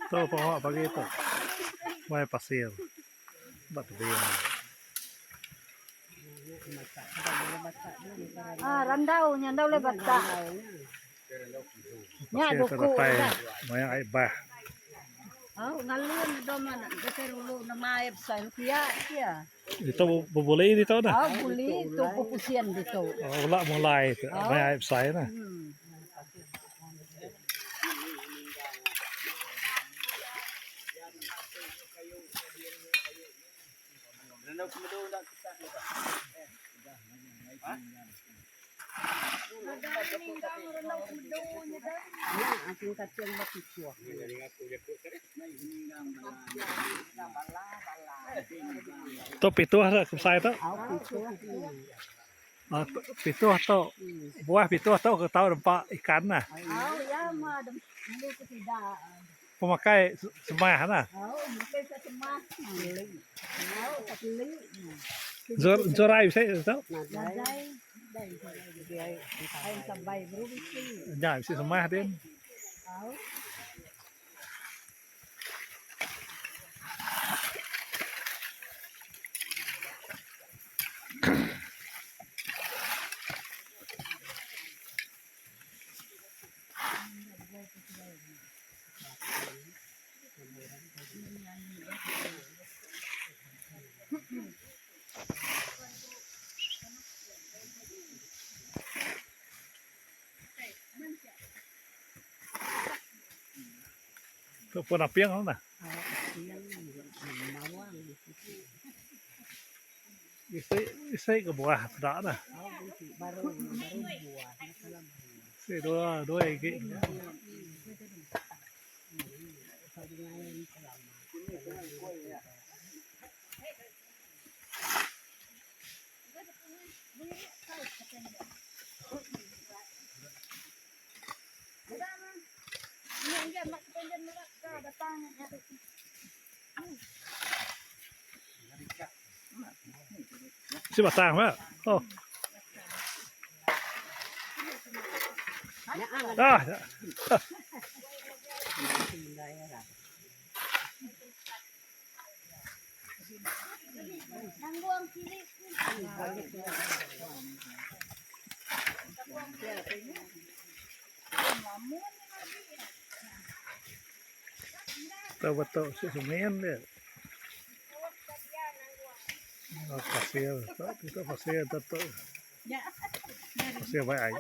Tu pengawa pagi tu mai pasir ba tebing. Ah randau nya enda ulih batak. Nya Pasir tu duku datai nya. maya ai bah. Au ngalun dom anak besai dulu nemai besai pia pia. Ditu bebuli ditu nah. Au buli tu bepusin ditu. Oh ula mulai tu maya ai besai nah. Tu pituh tu ke besai tu. Pituh tu buah pituh tu ke tau nempa ikan nah. Pemakai semah nah. Ensurai bisi tu. Nya bisi semah din. Tu pun aping nah. Bisi bisi ke buah peda nah. Bisi dua dua igi. Si batang ba. Oh. Ah. Tau beto si sumin dia. Oh, pasir, tu tu pasir tu tu. Pasir bai ai.